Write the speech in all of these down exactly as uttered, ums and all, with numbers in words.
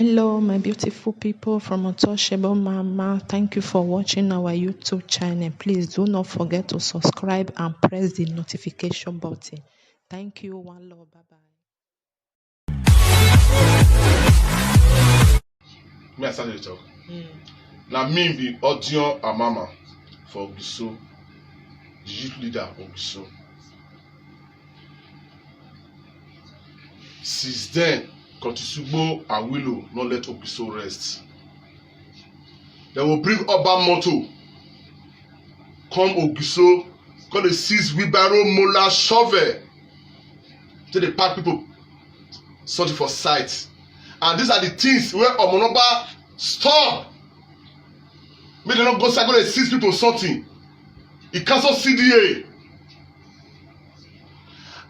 Hello, my beautiful people from Untouchable Mama. Thank you for watching our YouTube channel. Please do not forget to subscribe and press the notification button. Thank you. One love. Bye bye. Me, I start to talk. Mm. Now, me be Odion Amama for Ogiso, the youth leader of Ogiso. Since then, Kotisugbo Awilo not let Ogiso rest. They will bring Oba motor, come Ogiso, come dey seize wheelbarrow, mola, shovel, to dey pack people something for site. And these are the things where Omonoba stop. Make dem no go side go dey seize people something. E cancel C D A.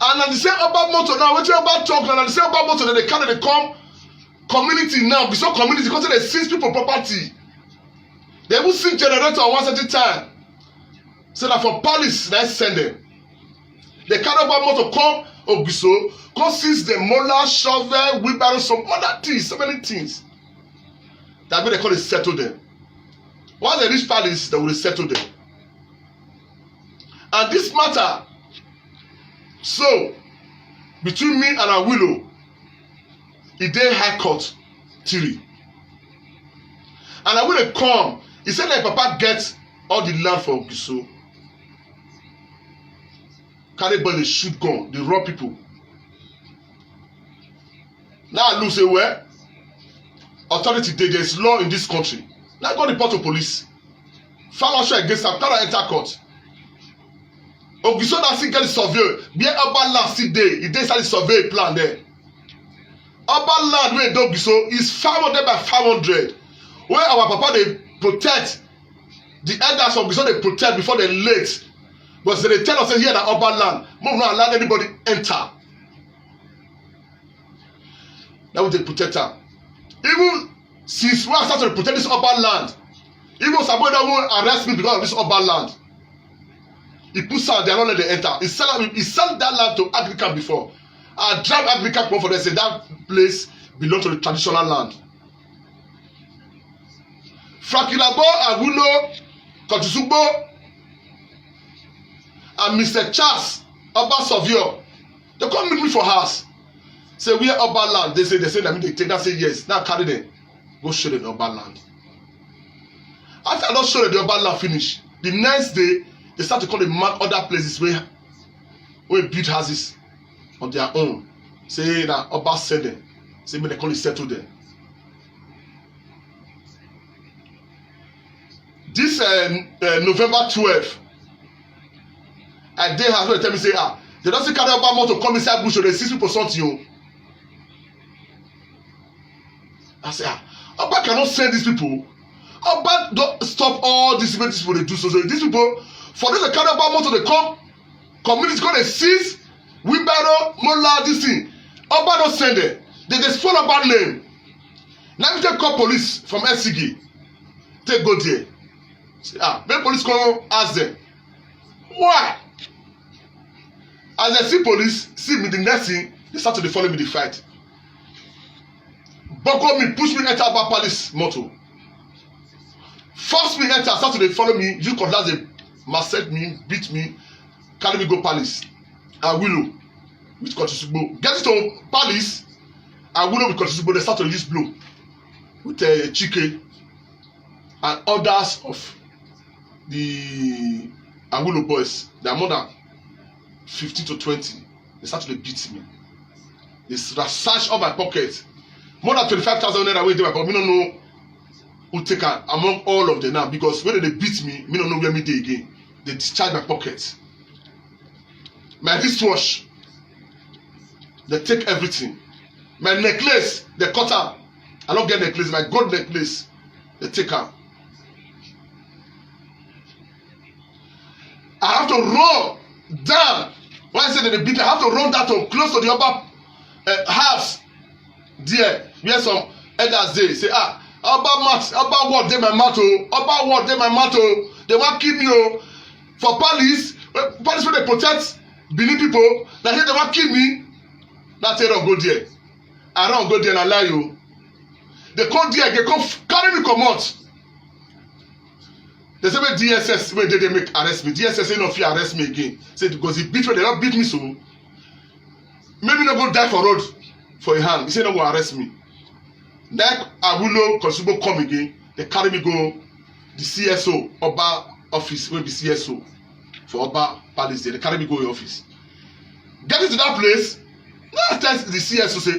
And na the same Oba motor now, wetin Oba talk now, na the same Oba motor that they carry dey come community now, be so community, come say they seize people property. They even seize generator one certain time. Say na for palace na send them. They carry Oba motor come Ogiso, come seize the mola, shovel, wheelbarrow, some other things, so many things. That way they call it settle them. Once they reach palace, they will settle them. And this matter, so, between me and Awilo, e dey High Court three. And Awilo come, he said that papa get all the land for Ogiso. Carry body, shoot gun, they rob people. Now I look say, well, authority dey, there is law in this country. Now go report to police. File action against am, carry enter court. Ogiso na still get the survey. Where Oba land still dey, e dey inside the survey plan there. Oba land wey dey Ogiso is five hundred by five hundred. Where our papa dey protect, the elders of Ogiso dey protect before they late. But they dey tell us say here na Oba land. Make we no allow anybody enter. That we dey protect am. Even since when I start to protect this Oba land, even Sabo don even arrest me because of this Oba land. He put sand, they are not let them enter. He sell am, he sell that land to Agrican before. I drive Agrican come for them, say that place belong to the traditional land. Frankie Labo, Awilo, Kotisugbo, and Mister Charles, Oba Surveyor, they come meet me for house. Say, where Oba land? They say, they say, that me they take. I say, yes. Now carry them. Go show them the Oba land. After I don show them the Oba land finish, the next day, they start to call the mark other places where, where build houses on their own. Say na Oba send them. Say make they come settle them. This uh, uh, November twelve, I dey house wey tell me say, ah, they don still carry Oba motor come inside bush, so they see people something o. I say, ah, Oba cannot send these people. Oba don stop all these wey these people dey do so. So these people, for this, they carry Oba motor, they come community, come dey seize wheelbarrow, mola, this thing. Oba don send them. They dey spoil Oba name. Now we take call police from S C G. Take go there. Say, ah, make police come ask them. Why? As they see police, see me, the next thing, they start to dey follow me, dey fight. Boko me, push me, enter Oba palace motor. Force me, enter, start to dey follow me, use cutlass, they massack me, beat me, carry me go palace. Awilo with Kotisugbo. Get it to palace, Awilo with Kotisugbo, they start to use blow with uh, Chike and others of the Awilo boys. They are more than fifteen to twenty. They start to dey beat me. They s- they search all my pocket. More than twenty-five thousand naira wey dey my pocket. Me no know who take am among all of them now, because when they beat me, me no know where me dey again. They discharge my pocket. My wristwatch, they take everything. My necklace, they cut am. I no get necklace, my gold necklace, they take am. I have to run down. When I say that they beat, I have to run down to close to the Oba uh, house there, where some elders dey say, ah, Oba mat, Oba word dey my mouth o, Oba word dey my mouth o. They wan kill me o. For palace, eh, palace wey dey protect Benin people, na here they wan kill me. Na take run go there. I run go there, na lie o. They come there again, come carry me comot. They say make D S S wey dey there make arrest me. D S S say no fit arrest me again. Say because he beat me, they don beat me so. Make me no go die for road for a hand. He say no go arrest me. Like Awulo Kotitsigbo come again, they carry me go the C S O Oba office, wey be C S O for Oba Palace there. They carry me go your office. Getting to that place, now I tell the C S O say,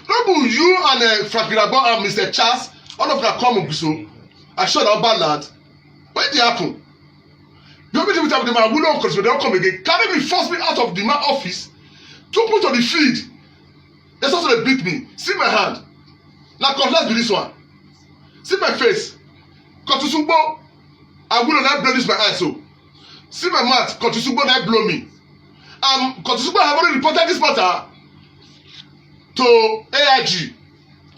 no be you and uh, Frank Irabo and Mister Charles, all of that come Oguso. I show the Oba land. What did happen? The only thing we tell them, I will not consider, they don't come again. Carry me, force me out of the man office, took me to the field. They also they beat me. See my hand. Now cutlass be this one. See my face. Kotitsigbo. I will not blow this my eye so. See my mouth. Kotitsigbo not blow me. Um, Kotitsigbo have already reported this matter to A I G.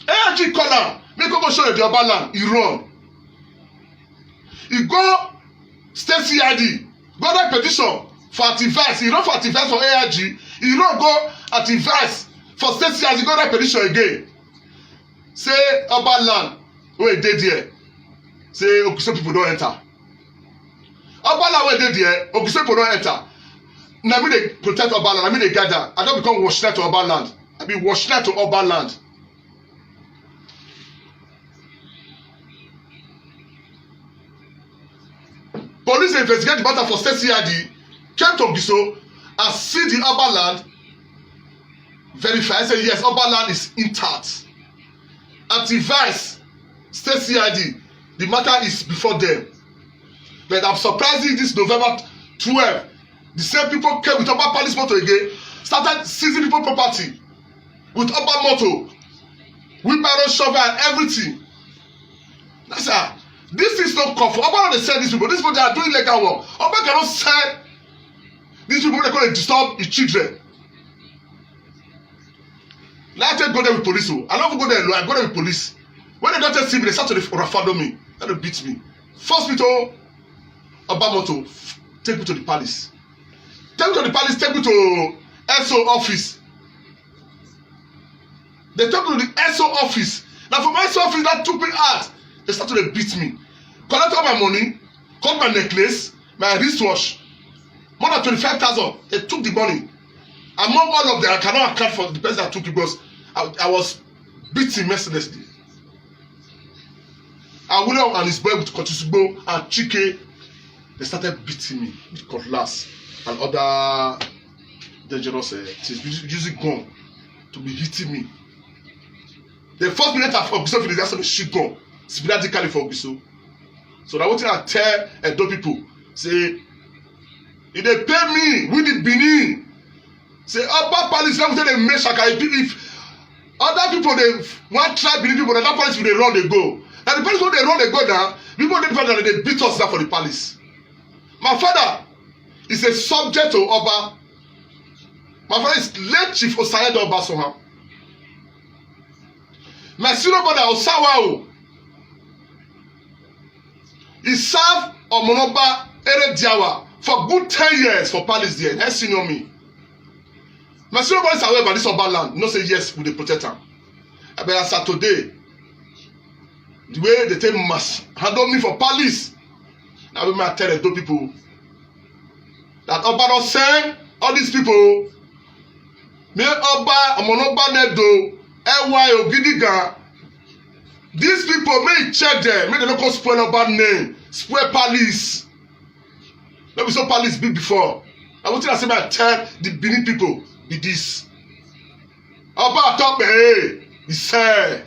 A I G call am. Make go show the Oba land. He run. He go state C I D. Go write petition for anti-vice. He run for anti-vice for A I G. He run go anti-vice for state C I D. Go write petition again. Say Oba land wey dey there. Say Oguso people don enter. Oba land wey dey there, Oguso people don enter. Na me dey protect Oba land. Na me dey guide am. I don become watchnight to Oba land. I be watchnight to Oba land. Police dey investigate the matter for state C I D, came to Oguso and see the Oba land, verify, say yes, Oba land is intact. Anti-vice, state C I D, the matter is before them. But I'm surprised this November twelve, the same people came with Oba Palace motor again, started seizing people property with Oba motor, wheelbarrow, shovel, and everything. That's how this is not called for. Oba no dey sell these people. These people, they are doing legal work. Oba cannot sell these people wey dey come dey disturb his children. Now I take go there with police. Oh, I don't go there alone. I go there with police. When they don't take me, they start to follow me. They don't beat me. Force me to Oba motor, take me to the palace. Take me to the palace, take me to S O office. They take me to the S O office. Now from S O office, that took me out. They start to dey beat me. Collect all my money, cut my necklace, my wristwatch. More than twenty-five thousand. They took the money. Among all of them, I cannot account for the person that took it because I, I was beaten mercilessly. Awulo and his boy with Kotitsigbo and Chike, they started beating me with cutlass and other dangerous uh, things, using gun to be hitting me. The first minute of Oguso finish, that's the shoot gun. Sporadically for Oguso. So that what I tell Edo people, say, if they pay me with the Benin, say Oba Palace, let me tell them, make Shaka, if other people they want try Benin people, that palace will they run they go. And the palace when they run they go down, people they find that they beat us down for the palace. My father is a subject to Oba. My father is late Chief Osayedo Obasoha. My senior brother Osawa, he served Omonoba Erediawa for good ten years for palace there. That's senior me. My senior brother is aware about this Oba land. You know say yes, we dey protect am. But as of today, the way they take mass handle me for palace, now we might tell the people that Oba don send all these people. Make Oba, Omonoba Nedo, L Y Ogidiga, these people, make e check them, make they no come spoil Oba name, spoil palace. No be so palace be before. Na wetin I say, make I tell the Benin people be this. Oba talk, hey, he say,